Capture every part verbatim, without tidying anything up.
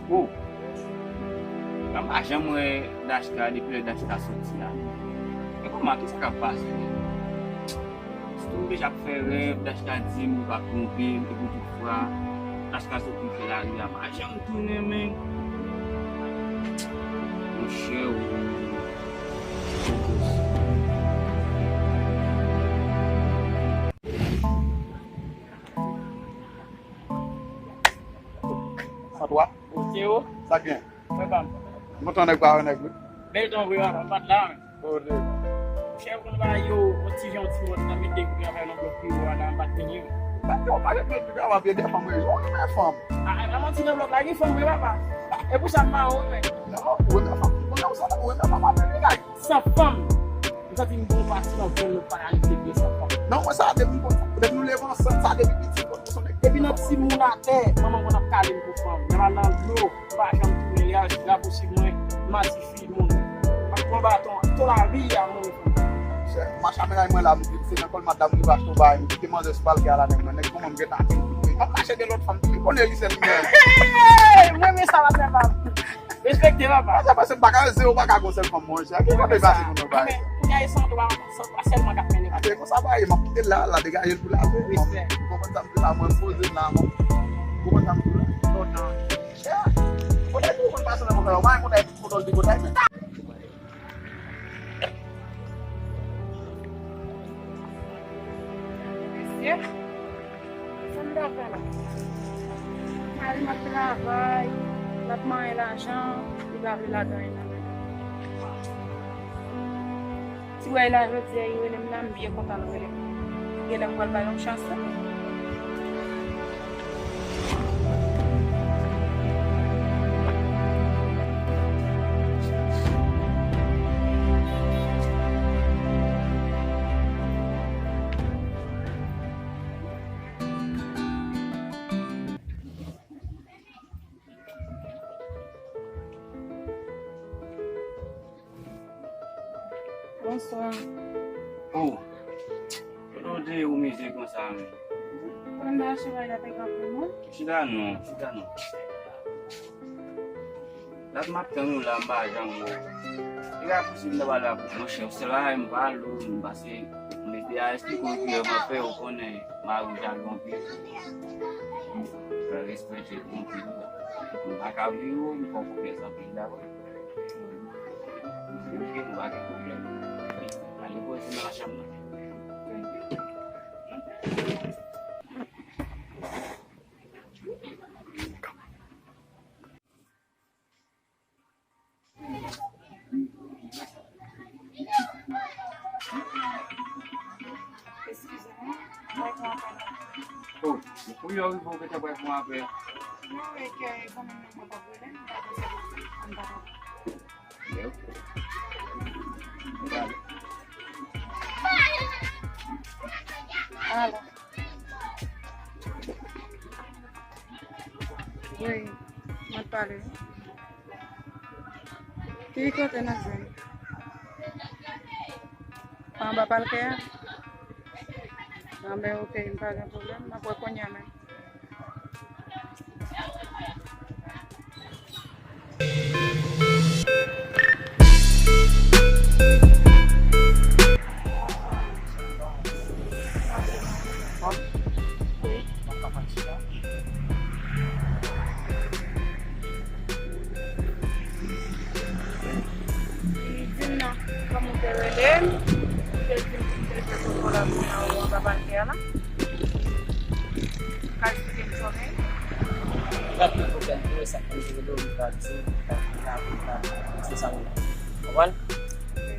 Oh! Mwen pa janm wè Dashka depi lè Dashka soti a. Men kòman, kisa k ap pase menm? Sitou m deja ap fè rèv, Dashka di m li p ap twonpe m, epi tout fwa Dashka soti m fè lari a, m pa janm tounen, men. Monchè, ou. San twa. Ou Teo? Sa k gen? Mwen pa m. M kontan nèg pa wè nèg, wi. Bèl tan vre, papa, m pa t la, men. Kote? Chèf, konn ba yo, yon ti jan, yon ti mòd nan mete pou travay nan blòk piwo a la, m pa t vini. Ba yo, pa ret met piga w ap ede fanm, wi. Ou renmen fanm. A, a, pa manti, nan blòk la, gen fanm, wi, papa. E pou sa, m pa wè, men. Non, ou renmen fanm. Ou renmen fanm, ou renmen fanm, ap ede nèg. San fanm. M santi m gon pati nan venn nou paralize byen san fanm. Non, mwen sa, depi m konn, depi nou leve ansanm, sa depi piti, m konn konn son nèg. Depi nan timoun atè, manman m konn ap kale m pou fanm. Lè m al nan dlo, m pa janm tounen, li al rapwoche mwen, m a ti fi moun. M ap pran baton, tout lavi a moun fanm. Se mache a mennaj mwen la, m di, se nan kòl madanm li va achte yon bagay, m kite manzè sou palkè a la, nèg mwen, nèg kòman m gentan ap koute. M ap mache de lòt fanm, li konnen li sèl li menm. Hey! Mwen, men sa va fè pa. Respekte, papa. Sa paske m pa ka, se ou pa ka gon sèl fanm, monchè. Ki kote pase pou nou bay? Kounye a, e san twa, san twa sèlman k ap mennen. A, se konsa, bay, m ap kite l la, la degaje l pou l ale. Respè. Ou konprann sa m di la, mwen m poze m la, mwen. Ou konprann sa m di la? Lontan. Yeah. Kote pou ou konn pase nan konsa, ou pa konn ay tout kote l di kote ay. Mesye, sa m ta fè la? Mari m ap travay, l ap manyen lajan, li pa vle lajan nan men m. Si w wè l la jodi a, li rele m la, m byen kontan l rele m. Genlè m pral ba l yon chans tou. Bonswa. Oh, kote w te ou mize konsa menm? Mwen nan chita la te kanpe non. Chita non, chita non. Dat m ap tann ou la, m pa janm wè w. Li ka posib m ta pale avè w. Monchè, se la m pale w, m pase, m te a eksplike w ki lè m ap fè, ou konnen mari w jalou anpil. Fè respè tèt ou anpil. M pa ka bliye w, m fè w konfyans anpil, dakò? Ok, nou pa gen pwoblèm. Ale poze nan chanm nan. Eskize mwen, mwen pran apèl la. Oh, ou yo rive ou gentan pral pran apèl. Non, e ke zanmi m nan mwen pa vle, m pa vle sa. Ann dakò. Ok, ok. Alo. Wi, mwen t pale. Ki kote n ap jwenn? Anba palkè a? Anben, ok, m pa gen pwoblèm. N ap wè kounye a menm. Li di m nan, kòman w te rele m, li te di m pou m te jwenn ou la pou nan ou anba palkè a la. Ka eksplike m sa w gen? Gad ki pwoblèm pou mwen, sa k fè m te rele w, m ta di, m ta, m ta, m ta, se sa m ye. Konprann?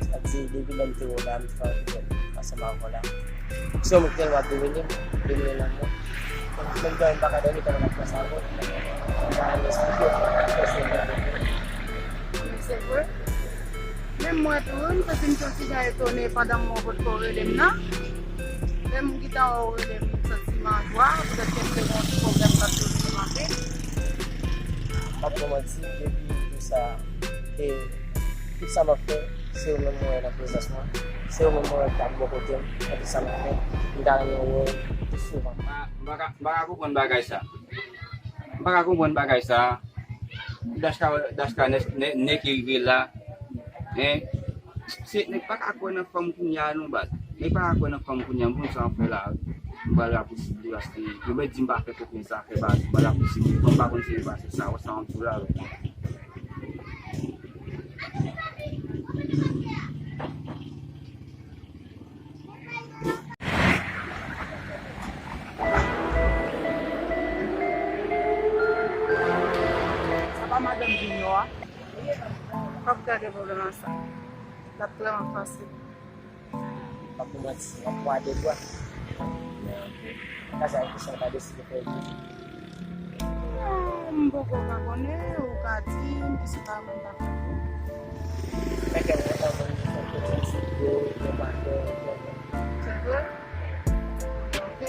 Sa di, depi lè m te wè w la, m te anvi wè w ansanm avè w la. Se yon moun ki tèlman ap domine m, domine nanm mwen. Menm dòmi m pa ka dòmi tèlman m ap panse avè w. M pa renmen esplike w, m pa renmen esplike w. Men se vre. Menm mwen tou, m santi m te yon ti jan etone pandan m wè w potko rele m nan. Lè m gentan wè w rele m, m santi m an jwa, poutèt ke m te gen yon ti pwoblèm k ap domine m anpil. M p ap fè w manti, depi jou sa, e tout sa m ap fè, se ou menm mwen wè nan prezans mwen. Se ou menm mwen wè k ap bò kote m nan tout sa m ap fè. M ta renmen wè w pi souvan. M pa, m pa ka, m pa ka konprann bagay sa. M pa ka konprann bagay sa. Dachka, Dachka, nèg, nèg, nèg ki rive la, hein? Se, nèg pa ka kwè nan fanm kounye a non, baz. Nèg pa ka kwè nan fanm kounye a, m konn sa m fè la. M pral rapousib li, paske yo mèt di m pa fè kokenn zafè, baz. M pral rapousib li, fanm pa konn se yo pase sa, wè sa m ap di w la, wè. Sa pa madanm Junior a? Kòb gade pwoblèm an sa. L ap trè fasil. M ap pou manti, m ap pwa de bwa. Kasa yon kesyon ta deside fè epi. Non, m poko ka konnen, ou ka di m, ki se pa mwen ka fè pou. Mwen kè m kontan pou nou fè kesyon sou yo, yo pa fè, yo pa fè. Se vre? Ok.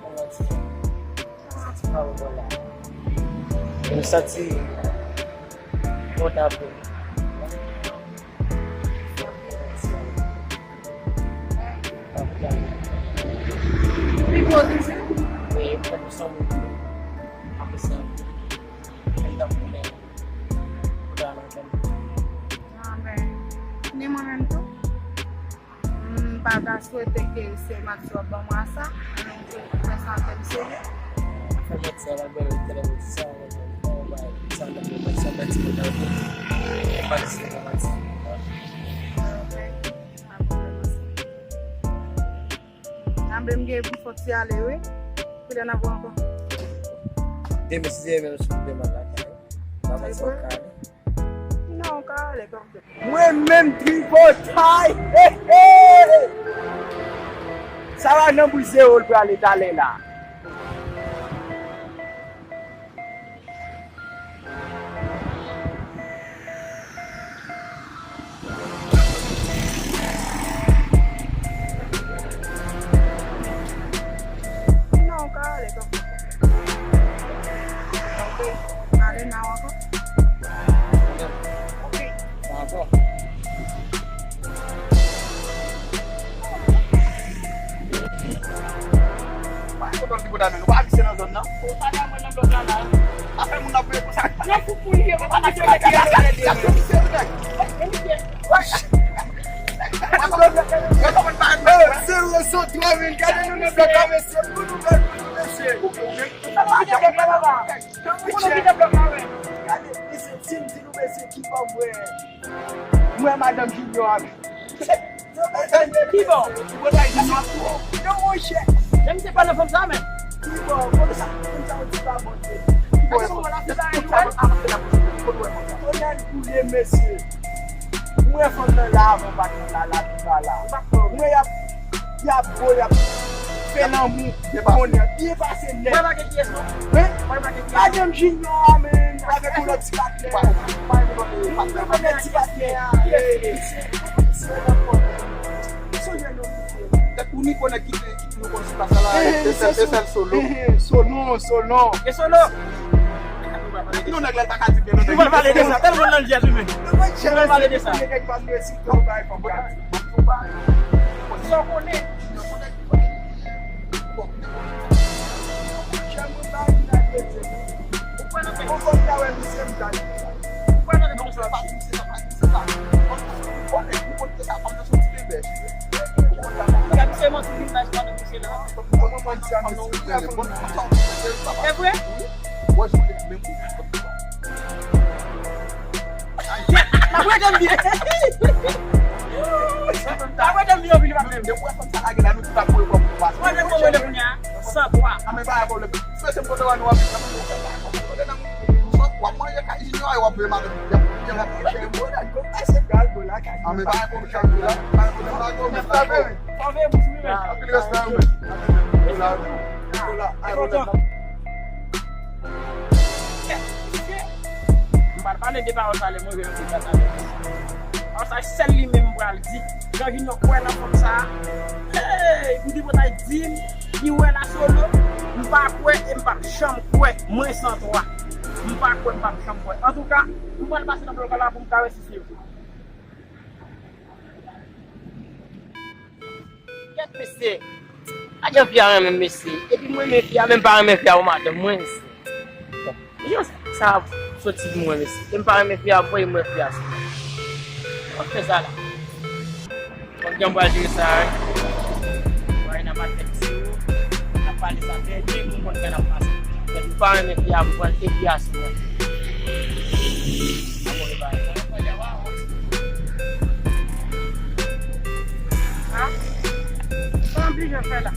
Bon, mwen ti, mwen ti pa ou bon la. M santi kontan pou nou. Li pozitif? Wi, m santi son moun. Apre sa, m t ap konnen. Amen. Ni mwen menm tou. M pa ta swete ke se Max w ap ban mwen sa, men m te fè sa fè m serye. Fè mwen ti al bèl tèlè sa, sa nan mwen sa nan ti mwen nan mwen. E pa ti nan mwen ti. Ok. Pa pwoblèm sa. Nan men m gen pou fòk ti ale wi. Koulye a n ap wè ankò. Demen si se menm sou demen lakay. Ba mwen sa kare. Non, ou ka ale, pa pwoblèm. Mwen menm tripotay. He, he. Sa va nan bouch zewo l prale talè la. Non, ou ka ale, tonton. Ok. Ale nan ankò. Ok. Ankò. Pa kontan li konn nan nou. Pa vise nan zòn nan. Ou pa ka mwen nan blòk la la. Afè moun nan peye konsa. Nan fout pou li ye, mwen pa ka jere ki afè de. Yo konn pa. Yo konn pa. Zero san twa men, gade nou nan blòk la, mesye. Pou nou, pou nou, mesye. Ou konnen ki nan blòk la, papa. Ou konnen ki nan blòk la, wi. Gade, mesye, si m di nou, mesye, ki pa mwen. Mwen, madanm Junior a. Ki bò? Ki bò ta di non? Non, monchè. Menm se pa nan fanm sa, men. Ki bò? Konn sa, konn sa, ou di pa bon. Ki bò? Konn sa, konn sa, konn sa, konn sa. Tonèl boule, mesye. Mwen fanm nan la avan, pa nan la, la, pi pa la. Mwen y ap Y ap bo, y ap fè lanmou. Byen pase. Konnen byen pase nèt. Mwen pa gen kiyès non. Hein? Mwen pa gen kiyès. Madanm Junior a, men, avèk yon lòt ti patnè. Mwen pa gen ti patnè. Kiyès ki se? Se yon lòt pwoblèm. Sonje nou kite. Tèt pou Niko nèg ki te, ki toujou konn sou plas la. Eh, Esèl, Esèl Solo. Eh, Solo, Solo. E Solo. Ki non nèg la, l pa ka di byen non nèg. Nou pral pale de sa. Tèlman nan l di a tou men. Nou pral pale de sa. Nèg pa dwe si tou bay fòm. Sa w konnen. E vre? Shit! N ap rete m byen. N ap rete m byen anpil, patnè. Mwen de mwen de kounye a, san twa. Fò veye bouch wi, men. M pral pale de pawòl sa lè mwen rive nan peyi Gwadloup. Pawòl sa sèl li menm m pral di. Jan Junior kwè nan fanm sa. Hey, pou di potay di m, li wè la Solo. M pa kwè e m p ap janm kwè. Mwen san twa. M pa kwè, m p ap janm kwè. Antouka, m pral pase nan blòk la pou m ka wè si se vre. Kèt mesye. Pa gen fi a renmen mesye. Epi mwen renmen fi a, men m pa renmen fi a pou madanm mwen. Jan sa ap soti pou mwen, mesye. E m pa renmen fi a, voye mwen fi a sou mwen. Mwen fè sa la. Bon, jan m pral jere sa, wi. Mwen nan maten si ou. N ap pale sa byen, byen pou mwen fè n ap pase. Men m pa renmen fi a, mwen pral epi a sou mwen. Abone pa. Ha? Sa m oblije fè la?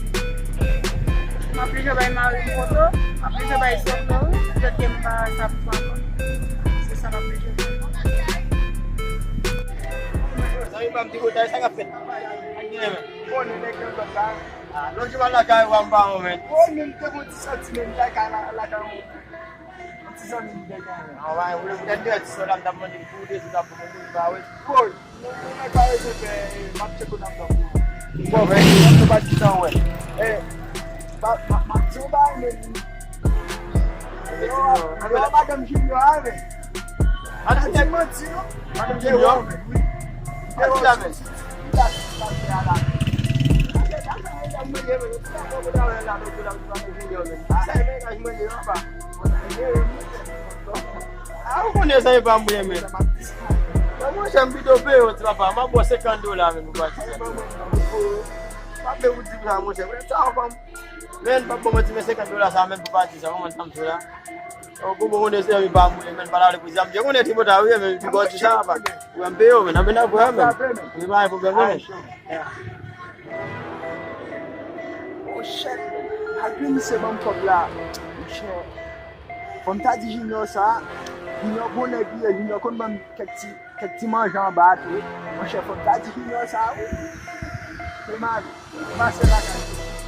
M oblije bay mari m foto, m oblije bay sòt mwen, wi, petèt ke m pa sa pou ankò. Se sa m oblije fè. Zanmi pa m ti botay, sa k ap fèt? Konnen nèg nan zòn la. Ah, lòt jou m al lakay ou, m pa wè w, men. Konnen m te gon ti santi, men m te lakay ou. Yon ti zanmi m te genyen. Anwa, ou vle pou tèt de ti sòl la, m t ap mande m pou de sou ta pou moun pa wè. Boy, nou, nou nèg pa bezwen fè, eh, m ap tcheke nan tan pou. Bon, men, nou pa di tan wè. Eh, pa, ma, ma, di w bagay, men. Yo, yo, madanm Junior a, men. Madanm Junior? Madanm Junior? Wi. Madanm Junior. A, ou konnen sa e pa mwen, men. Nan monchè, m pito peye w, ti papa. M ap ba w senkant dola, men, pou pati sa. Pa vle ou di sa, monchè. Men, sa w pa m. Men, m ap ba w ti men senkant dola sa, men, pou pati sa. Ou konprann sa m di w la? Ou konprann se zanmi pa m, men, pa la le pou zanmi. Ou konnen ti botay, wi, men, ti bò di sa, pa. Ou m peye w, men, nan men nan vre, men. Li pa gen pwoblèm, non, men. Oh shit, malgre misye ban m kòb la, monchè. Fò m ta di Junior sa, Junior bon nèg li ye, Junior konn ban m kèk ti, kèk ti manje anba a tou. Monchè, fò m ta di Junior sa, wi. Se mari, se pase lakay.